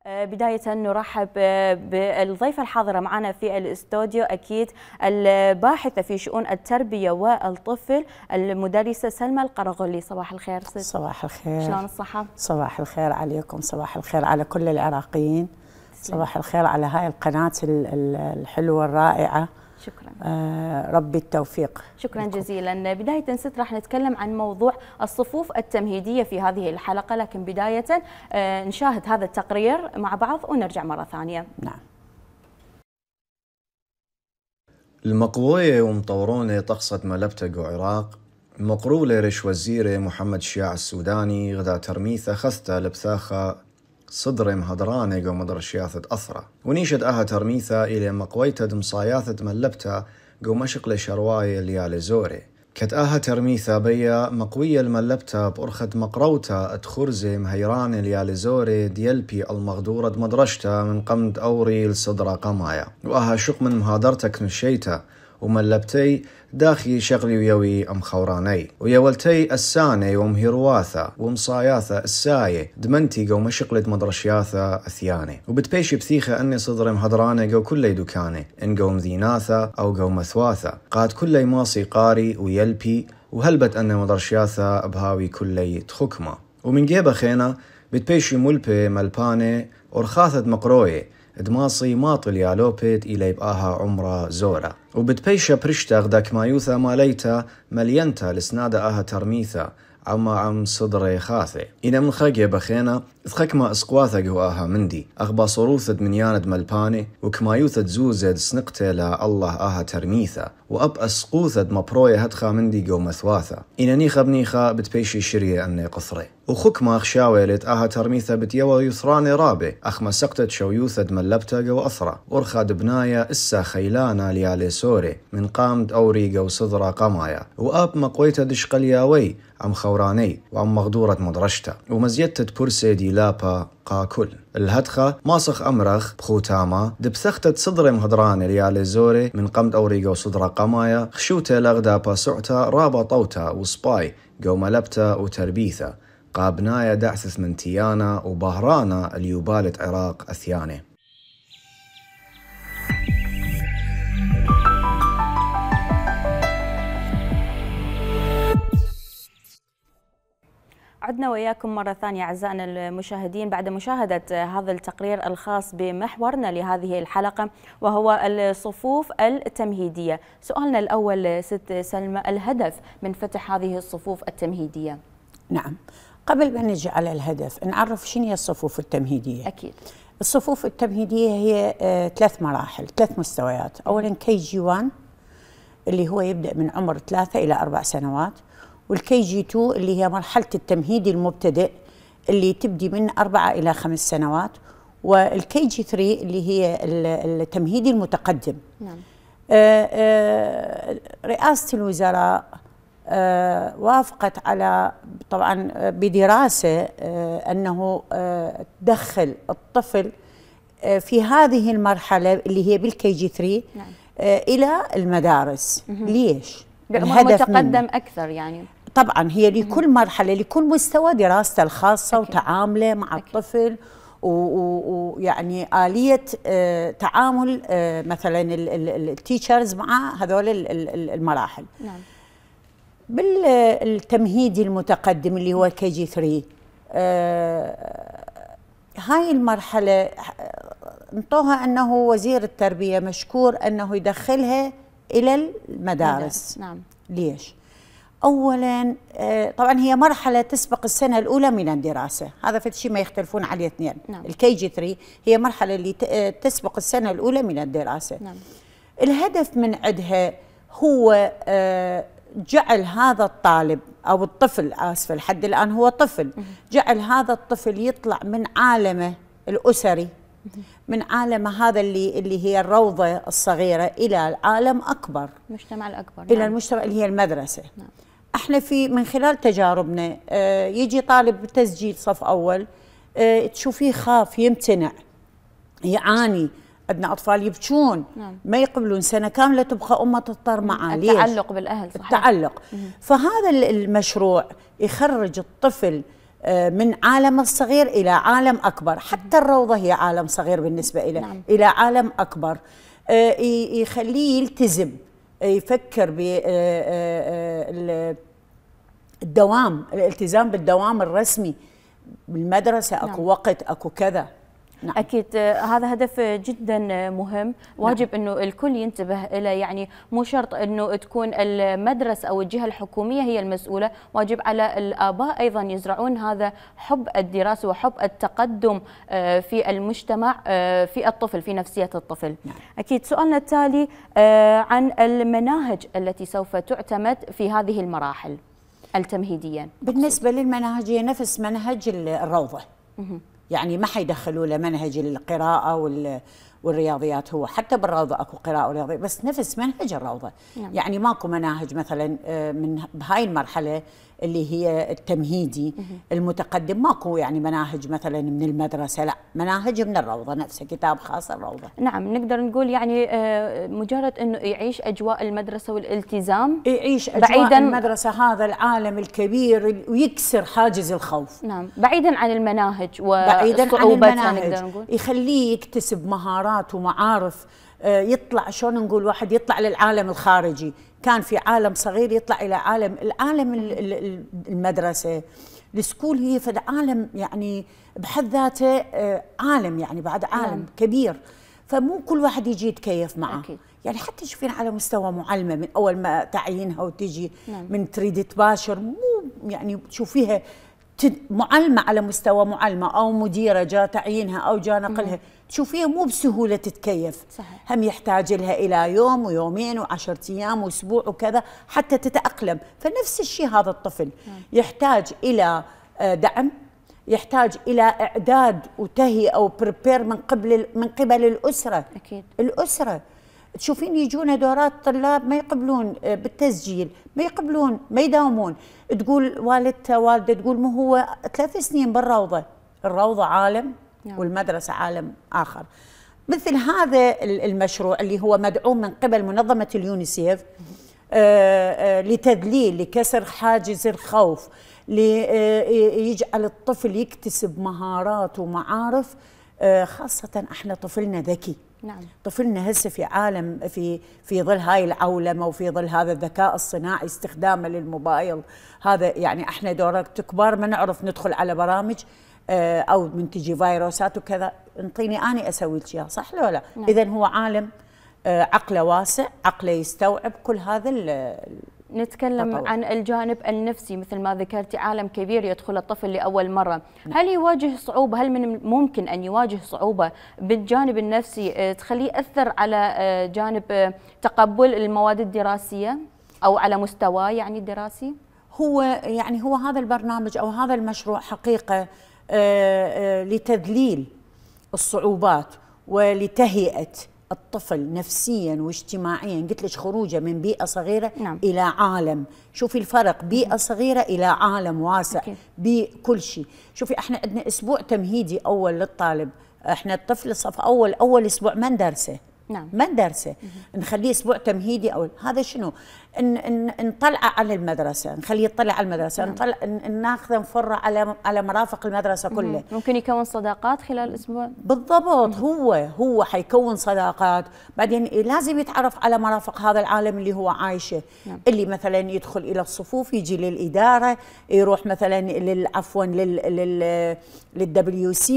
بداية نرحب بالضيفة الحاضرة معنا في الاستوديو، أكيد الباحثة في شؤون التربية والطفل المدرسة سلمى القرغلي. صباح الخير ست. صباح الخير. شلون الصحة؟ صباح الخير عليكم، صباح الخير على كل العراقيين، صباح الخير على هاي القناة الحلوة الرائعة. شكرا. ربي التوفيق. شكرا جزيلا. بداية ست راح نتكلم عن موضوع الصفوف التمهيدية في هذه الحلقة، لكن بداية نشاهد هذا التقرير مع بعض ونرجع مرة ثانية. نعم. المقبوية ومطورونة طقصة ملبتق وعراق مقرولة رش وزيرة محمد شياع السوداني غدا ترميثة خثة لبثاخة صدر مهدرانة قو مدرشياثة أثرة ونيشد أها ترميثة إلى مقويتة دمصاياثة ملبتة قو مشقل شرواية ليالي زوري كت أها ترميثة بيا مقوية الملبتة بأرخد مقروتة أتخرزي مهيران ليالي زوري ديلبي المغدورة دمدرشتة من قمد أوري لصدرة قمايا وأها شق من مهادرتك نشيتة وملبتي داخي شغلي ويوي أم خوراني ويولتي الساني ومهيرواثة ومصاياثة الساية دمنتي قو مشقلت مدرشياثة أثياني وبتبيشي بثيخة أني صدري مهدراني قو كلي دكاني إن قو مذيناثة أو قو مثواثة قاد كلي ماصي قاري ويلبي وهلبت أني مدرشياثة بهاوي كلي تخكمة ومن جيبة خينا بتبيشي ملبي ملباني ورخاثة مقروية دماصي ماطل يا لوبيت إلي بآها عمرة زورة وبتبيشة برشتة غداك مايوثة ماليتا ملينتا لسنادة آها ترميثة عم صدري خاثي إنا من خاقية بخينا ثخكما اسقواثة قواها مندي أغبا صروثة من ياند ملباني وكمايوثة زوزد سنقتي لا الله آها ترميثة وأب أسقوثة مبروية هدخا مندي قو مثواثة إنا نيخا بنيخا بتبيشي شرية أني قصري وخكما أخشاوي لت آها ترميثة بتيوى يثراني رابي أخما سقتت شويوثة ملبتة قو أثرة ورخاد بنايا إسا خيلانا ليالي سوري من قامد أوري قو صدرة قمايا وأب مقويتة دشقلياوي عم خوراني وعم مغدورة مدرشتة ومزيتة برسي دي لابا قاكل الهدخة ماسخ أمرخ بخوتاما دبثختة صدري مهدراني ليالي زوري من قمد أوريقة وصدرة قمايا خشوتة لغدا باسعتا رابا طوتا وصباي قو ملبتا وتربيثة قابنايا دعثث من تيانا وبهرانا اليوبالة عراق أثياني. عدنا وإياكم مرة ثانية أعزائنا المشاهدين بعد مشاهدة هذا التقرير الخاص بمحورنا لهذه الحلقة وهو الصفوف التمهيدية. سؤالنا الأول ست سلمى، الهدف من فتح هذه الصفوف التمهيدية؟ نعم، قبل ما نجي على الهدف نعرف شنو هي الصفوف التمهيدية. أكيد. الصفوف التمهيدية هي 3 مراحل، 3 مستويات. أولا KG1 اللي هو يبدأ من عمر 3 إلى 4 سنوات، والكي جي 2 اللي هي مرحلة التمهيد المبتدئ اللي تبدي من 4 إلى 5 سنوات، والكي جي 3 اللي هي التمهيد المتقدم. نعم. رئاسة الوزراء وافقت على طبعا بدراسة أنه تدخل الطفل في هذه المرحلة اللي هي بالكي جي 3 نعم. إلى المدارس. ليش؟ الهدف متقدم أكثر يعني. طبعا هي لكل مرحلة لكل مستوى دراسته الخاصة وتعامله مع الطفل ويعني آلية تعامل مثلا التيشرز مع هذول المراحل. نعم. بالتمهيد المتقدم اللي هو كي جي 3 هاي المرحلة انطوها أنه وزير التربية مشكور أنه يدخلها إلى المدارس. نعم. ليش؟ أولاً طبعاً هي مرحلة تسبق السنة الأولى من الدراسة، هذا في شيء ما يختلفون عليه اثنين. نعم. الكي جي 3 هي مرحلة اللي تسبق السنة الأولى من الدراسة. نعم. الهدف من عندها هو جعل هذا الطالب أو الطفل، آسفة لحد الآن هو طفل، جعل هذا الطفل يطلع من عالمه الأسري، من عالم هذا اللي هي الروضة الصغيرة إلى عالم أكبر، المجتمع الأكبر. إلى المجتمع اللي هي المدرسة. نعم. احنا من خلال تجاربنا يجي طالب بتسجيل صف أول تشوفيه خاف، يمتنع، يعاني. عندنا أطفال يبكون. نعم. ما يقبلون سنة كاملة تبقى أمه تضطر معاه. التعلق بالأهل. صحيح. التعلق. فهذا المشروع يخرج الطفل من عالم الصغير إلى عالم أكبر. حتى الروضة هي عالم صغير بالنسبة إليه، نعم. إلى عالم أكبر. يخليه يلتزم، يفكر بالدوام، الالتزام بالدوام الرسمي بالمدرسة. أكو نعم. وقت، أكو كذا. نعم. أكيد هذا هدف جدا مهم، واجب نعم. أنه الكل ينتبه إليه. يعني مو شرط أنه تكون المدرسة أو الجهة الحكومية هي المسؤولة، واجب على الآباء أيضا يزرعون هذا حب الدراسة وحب التقدم في المجتمع، في الطفل، في نفسية الطفل. نعم. أكيد سؤالنا التالي عن المناهج التي سوف تعتمد في هذه المراحل التمهيدية. بالنسبة للمناهج هي نفس منهج الروضة، يعني ما حيدخلوا له منهج القراءة والرياضيات. هو حتى بالروضة اكو قراءة ورياضيات، بس نفس منهج الروضة. نعم. يعني ماكو مناهج مثلا من بهاي المرحلة اللي هي التمهيدي المتقدم، ماكو يعني مناهج مثلا من المدرسة، لا، مناهج من الروضة نفسه، كتاب خاص الروضة. نعم، نقدر نقول يعني مجرد انه يعيش اجواء المدرسة والالتزام، يعيش اجواء بعيداً المدرسة، هذا العالم الكبير، ويكسر حاجز الخوف. نعم، بعيدا عن المناهج بعيدا عن المناهج، يخليه يكتسب مهارات ومعارف. يطلع، شلون نقول، واحد يطلع للعالم الخارجي. كان في عالم صغير، يطلع الى العالم المدرسه. السكول هي فد عالم يعني بحد ذاته عالم، يعني بعد عالم نعم. كبير. فمو كل واحد يجي يتكيف معه. أكيد. يعني حتى تشوفين على مستوى معلمه من اول ما تعيينها وتجي نعم. من تريد تباشر، مو يعني تشوفيها معلمه على مستوى معلمه، او مديره جاء تعيينها او جاء نقلها، تشوفيها مو بسهوله تتكيف. صحيح. هم يحتاج لها الى يوم ويومين و10 ايام واسبوع وكذا حتى تتاقلم. فنفس الشيء هذا الطفل يحتاج الى دعم، يحتاج الى اعداد وتهيئه وبريبير من قبل الاسره. اكيد. الاسره تشوفين يجونا دورات طلاب ما يقبلون بالتسجيل، ما يقبلون، ما يداومون. تقول والدته تقول مو هو 3 سنين بالروضه، الروضه عالم والمدرسه عالم اخر. مثل هذا المشروع اللي هو مدعوم من قبل منظمه اليونيسيف لتذليل، لكسر حاجز الخوف، ليجعل الطفل يكتسب مهارات ومعارف. خاصه احنا طفلنا ذكي. نعم. طفلنا هسه في عالم، في ظل هاي العولمه وفي ظل هذا الذكاء الصناعي، استخدامه للموبايل، هذا يعني احنا دورات كبار ما نعرف ندخل على برامج او من تجي فيروسات وكذا، انطيني اني اسوي لك اياها، صح ولا لا؟ نعم. اذا هو عالم عقله واسع، عقله يستوعب كل هذا. نتكلم عن الجانب النفسي مثل ما ذكرتي، عالم كبير يدخل الطفل لأول مرة. هل يواجه صعوبة؟ هل من ممكن أن يواجه صعوبة بالجانب النفسي تخليه يأثر على جانب تقبل المواد الدراسية أو على مستواه يعني الدراسي؟ هو هذا البرنامج أو هذا المشروع حقيقة لتذليل الصعوبات ولتهيئة الطفل نفسيا واجتماعيا. قلت لك خروجه من بيئه صغيره نعم. الى عالم. شوفي الفرق، بيئه صغيره الى عالم واسع بكل شيء. شوفي احنا عندنا اسبوع تمهيدي اول للطالب، احنا الطفل صف اول اسبوع ما ندرسه. نعم. ما ندرسه، نخليه اسبوع تمهيدي. او هذا شنو؟ نطلعه على المدرسه، نخليه يطلع على المدرسه. نعم. ناخذه نفره على مرافق المدرسه كلها. ممكن يكون صداقات خلال الاسبوع. بالضبط. هو حيكون صداقات، بعدين لازم يتعرف على مرافق هذا العالم اللي هو عايشه. نعم. اللي مثلا يدخل الى الصفوف، يجي للاداره، يروح مثلا للWC،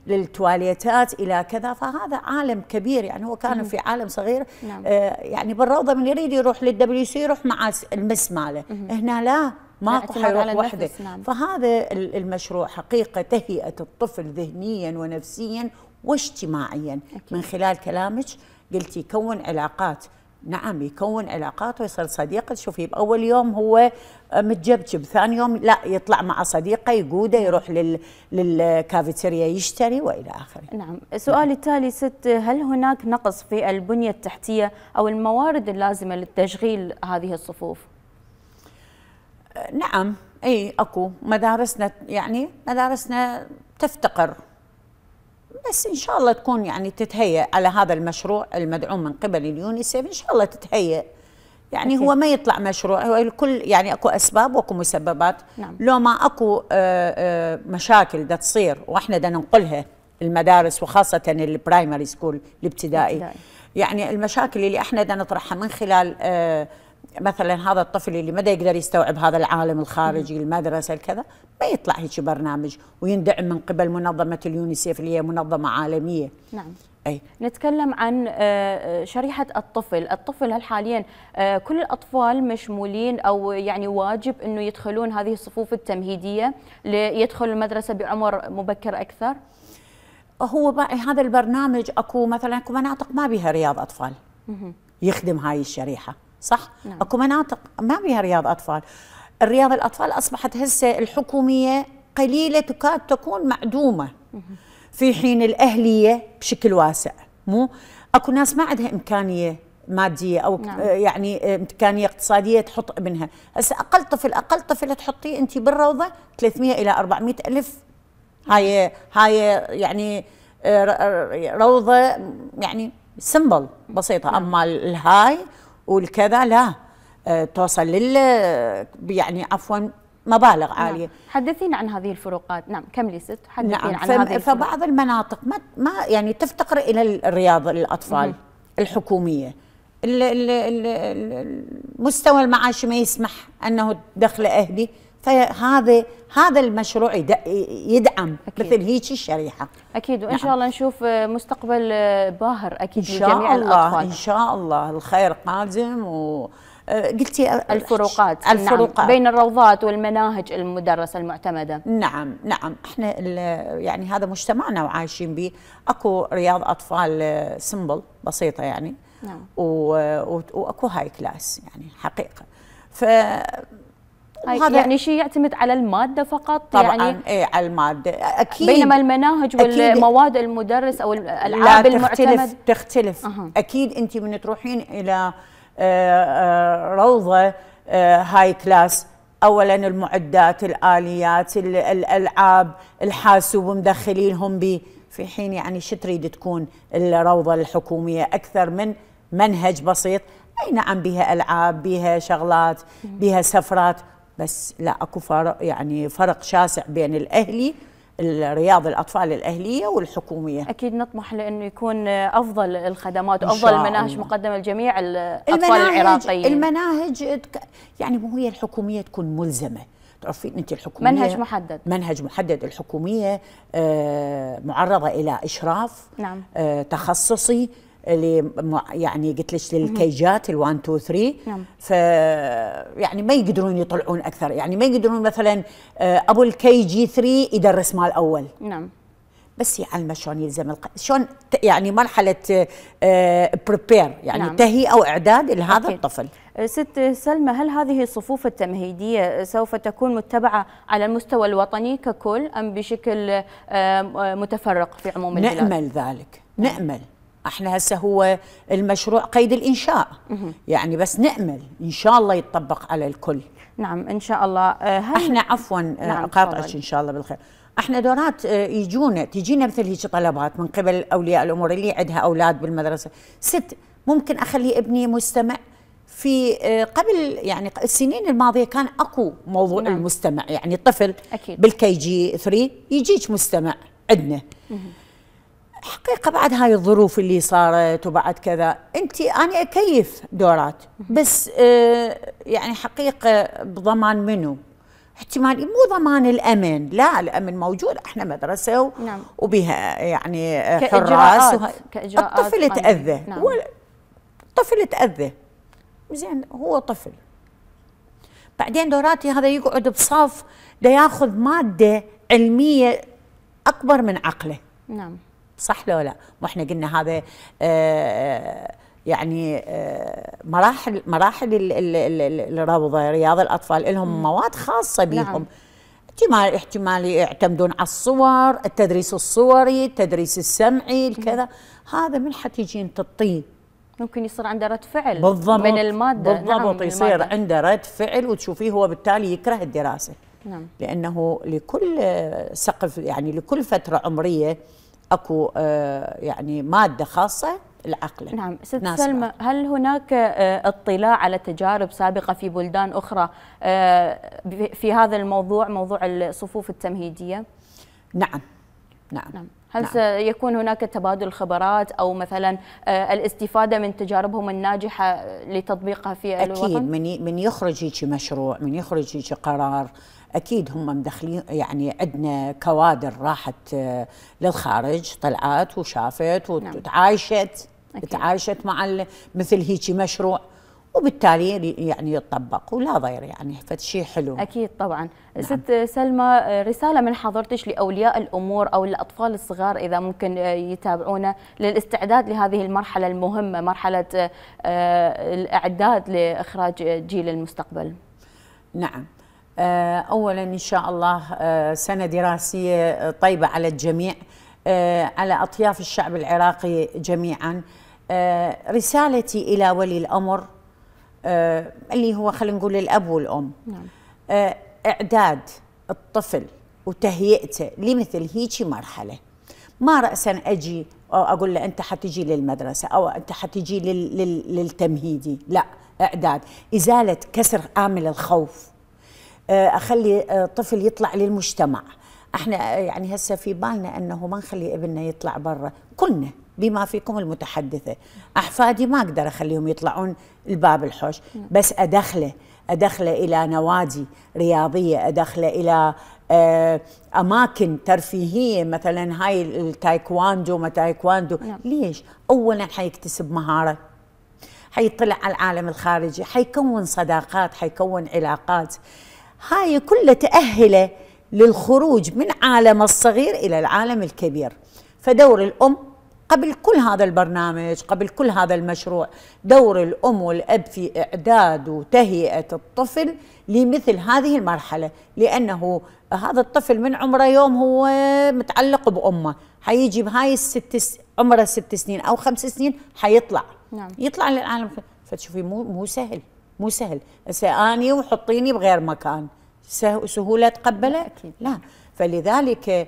للتواليتات، الى كذا. فهذا عالم كبير، يعني هو كان في عالم صغير. نعم. يعني بالروضه من يريد يروح للWC يروح مع المس ماله. هنا لا، ماكو حيروح وحده. نعم. فهذا المشروع حقيقه تهيئه الطفل ذهنيا ونفسيا واجتماعيا. أكيد. من خلال كلامك قلتي يكون علاقات. نعم، يكون علاقات ويصير صديقه. شوفي باول يوم هو متجبجب، ثاني يوم لا، يطلع مع صديقه يقوده، يروح للكافيتيريا يشتري والى اخره. نعم. سؤالي التالي ست، هل هناك نقص في البنيه التحتيه او الموارد اللازمه لتشغيل هذه الصفوف؟ نعم، اي اكو. مدارسنا تفتقر، بس ان شاء الله تكون يعني تتهيأ على هذا المشروع المدعوم من قبل اليونيسيف. ان شاء الله تتهيأ، يعني هو ما يطلع مشروع، هو الكل يعني اكو اسباب واكو مسببات. نعم. لو ما اكو مشاكل دا تصير واحنا دا ننقلها المدارس وخاصه البرايمري سكول الابتدائي، يعني المشاكل اللي احنا دا نطرحها من خلال مثلا هذا الطفل اللي ما يقدر يستوعب هذا العالم الخارجي المدرسه الكذا، ما يطلع هيك برنامج ويندعم من قبل منظمه اليونيسيف اللي هي منظمه عالميه. نعم. أي. نتكلم عن شريحة الطفل هل حاليا كل الأطفال مشمولين أو يعني واجب أنه يدخلون هذه الصفوف التمهيدية ليدخلوا المدرسة بعمر مبكر أكثر؟ هو هذا البرنامج اكو مثلا اكو مناطق ما بيها رياض أطفال يخدم هاي الشريحة، صح؟ نعم. اكو مناطق ما بيها رياض أطفال. الرياض الأطفال أصبحت هسه الحكومية قليلة تكاد تكون معدومة، في حين الأهلية بشكل واسع. مو اكو ناس ما عندها إمكانية مادية أو نعم. يعني إمكانية اقتصادية تحط ابنها. هسه أقل طفل تحطيه أنت بالروضة 300 إلى 400 ألف. هاي يعني روضة يعني سمبل بسيطة. نعم. أما الهاي والكذا لا، توصل يعني عفوا مبالغ عالية. نعم. حدثينا عن هذه الفروقات. نعم كملي ست. حدثينا نعم. عن هذه الفروقات. فبعض المناطق ما يعني تفتقر إلى الرياضة للأطفال الحكومية. المستوى المعاشي ما يسمح أنه دخل أهلي، فهذا المشروع يدعم أكيد. مثل هيك الشريحة. أكيد. وإن نعم. شاء الله نشوف مستقبل باهر أكيد إن شاء لجميع الله. الأطفال. إن شاء الله الخير قادم. قلتي الفروقات. نعم. بين الروضات والمناهج المدرسة المعتمدة. نعم. احنا يعني هذا مجتمعنا وعايشين به. اكو رياض اطفال سمبل بسيطه يعني. نعم. واكو هاي كلاس يعني حقيقه. هذا يعني شيء يعتمد على المادة فقط طبعا. يعني ايه على المادة اكيد. بينما المناهج والمواد المدرس او الالعاب المعتمد تختلف. اكيد انت من تروحين الى روضة هاي كلاس، اولا المعدات، الاليات، الالعاب، الحاسوب مدخلينهم به، في حين يعني شو تريد تكون الروضة الحكومية اكثر من منهج بسيط. اي نعم بها العاب، بها شغلات، بها سفرات، بس لا اكو فرق، يعني فرق شاسع بين الاهلي رياض الأطفال الأهلية والحكومية. أكيد نطمح لأنه يكون أفضل الخدمات وأفضل المناهج مقدمة لجميع الأطفال العراقيين. المناهج يعني مو هي الحكومية تكون ملزمة، تعرفين أنت الحكومية منهج محدد. الحكومية معرضة إلى إشراف. نعم. تخصصي اللي يعني قلت لك للكيجات ال1 2 3. نعم. ف يعني ما يقدرون يطلعون اكثر، يعني ما يقدرون مثلا ابو الكي جي 3 يدرس مال اول. نعم. بس يعلمه شلون يلزم شلون يعني مرحله بريبير يعني. نعم. تهيئه او اعداد لهذا الطفل. ست سلمى، هل هذه الصفوف التمهيديه سوف تكون متبعه على المستوى الوطني ككل ام بشكل متفرق في عموم البلاد؟ نأمل ذلك. نأمل. احنا هسه هو المشروع قيد الانشاء يعني، بس نأمل ان شاء الله يتطبق على الكل. نعم ان شاء الله. احنا عفوا نعم قاطعك ان شاء الله بالخير. احنا دورات تجينا مثل هيك طلبات من قبل اولياء الامور اللي عندها اولاد بالمدرسه. ست ممكن اخلي ابني مستمع في قبل يعني السنين الماضيه كان اكو موضوع. نعم. المستمع يعني الطفل أكيد. بالكي جي 3 يجيك مستمع عندنا. حقيقة بعد هاي الظروف اللي صارت وبعد كذا أنا أكيف دورات، بس يعني حقيقة بضمان منه احتمال مو ضمان الأمن، لا الأمن موجود، احنا مدرسة نعم. وبها يعني حراس كإجراءات الطفل يتأذى. نعم. الطفل يتأذى زين، هو طفل. بعدين دوراتي هذا يقعد بصف دا ياخذ مادة علمية أكبر من عقله. نعم صح لو لا؟ واحنا قلنا هذا يعني مراحل الروضه رياض الاطفال لهم مواد خاصه بهم. نعم. احتمال يعتمدون على الصور، التدريس الصوري، التدريس السمعي، الكذا. هذا من حتيجين تطيه ممكن يصير عنده رد فعل بالضبط من الماده. بالضبط. نعم. يصير عنده رد فعل وتشوفيه هو بالتالي يكره الدراسه. نعم. لانه لكل سقف يعني لكل فتره عمريه اكو يعني ماده خاصه العقل. نعم ست سلمى، هل هناك اطلاع على تجارب سابقة في بلدان أخرى في هذا الموضوع، موضوع الصفوف التمهيدية؟ نعم. هل نعم. سيكون هناك تبادل خبرات أو مثلا الاستفادة من تجاربهم الناجحة لتطبيقها في الوطن؟ أكيد من يخرج هيك مشروع، من يخرج هيك قرار، أكيد هم مدخلين. يعني عندنا كوادر راحت للخارج، طلعت وشافت وتعايشت تعايشت مع مثل هيك مشروع، وبالتالي يعني يطبق ولا ضير، يعني فشيء حلو. أكيد طبعا. نعم. ست سلمى، رسالة من حضرتك لأولياء الأمور أو الأطفال الصغار إذا ممكن يتابعونا للاستعداد لهذه المرحلة المهمة، مرحلة الإعداد لإخراج جيل المستقبل. نعم. أولا إن شاء الله سنة دراسية طيبة على الجميع، على أطياف الشعب العراقي جميعا. رسالتي إلى ولي الأمر اللي هو خلينا نقول الأب والأم، نعم. إعداد الطفل وتهيئته لمثل هيك مرحلة، ما رأسا أجي أقول له أنت حتجي للمدرسة أو أنت حتجي للتمهيدي، لا، إعداد، إزالة كسر آمل الخوف، أخلي طفل يطلع للمجتمع. احنا يعني هسه في بالنا أنه ما نخلي ابننا يطلع برا، كلنا بما فيكم المتحدثة، أحفادي ما أقدر أخليهم يطلعون الباب الحوش، بس أدخله إلى نوادي رياضية، أدخله إلى أماكن ترفيهية، مثلا هاي التايكواندو ما تايكواندو. ليش؟ أولا حيكتسب مهارة، حيطلع على العالم الخارجي، حيكون صداقات، حيكون علاقات، هاي كلها تأهله للخروج من عالم الصغير إلى العالم الكبير. فدور الأم قبل كل هذا البرنامج، قبل كل هذا المشروع، دور الأم والأب في إعداد وتهيئة الطفل لمثل هذه المرحلة، لأنه هذا الطفل من عمره يوم هو متعلق بأمه، حيجي بهاي عمره 6 سنين أو 5 سنين حيطلع، نعم. يطلع للعالم. فتشوفي مو سهل هسه أني وحطيني بغير مكان سهولة تقبله؟ أكيد لا. فلذلك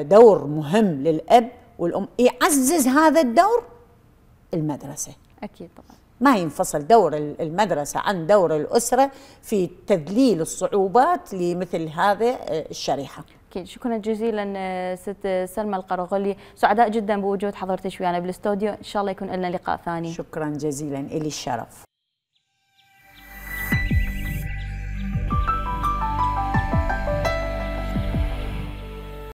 دور مهم للأب والأم، يعزز هذا الدور المدرسة. أكيد طبعا، ما ينفصل دور المدرسة عن دور الأسرة في تذليل الصعوبات لمثل هذا الشريحة. أكيد. شكرا جزيلا ست سلمى القرغلي، سعداء جدا بوجود حضرتك ويانا بالاستوديو، إن شاء الله يكون لنا لقاء ثاني. شكرا جزيلا، إلي الشرف.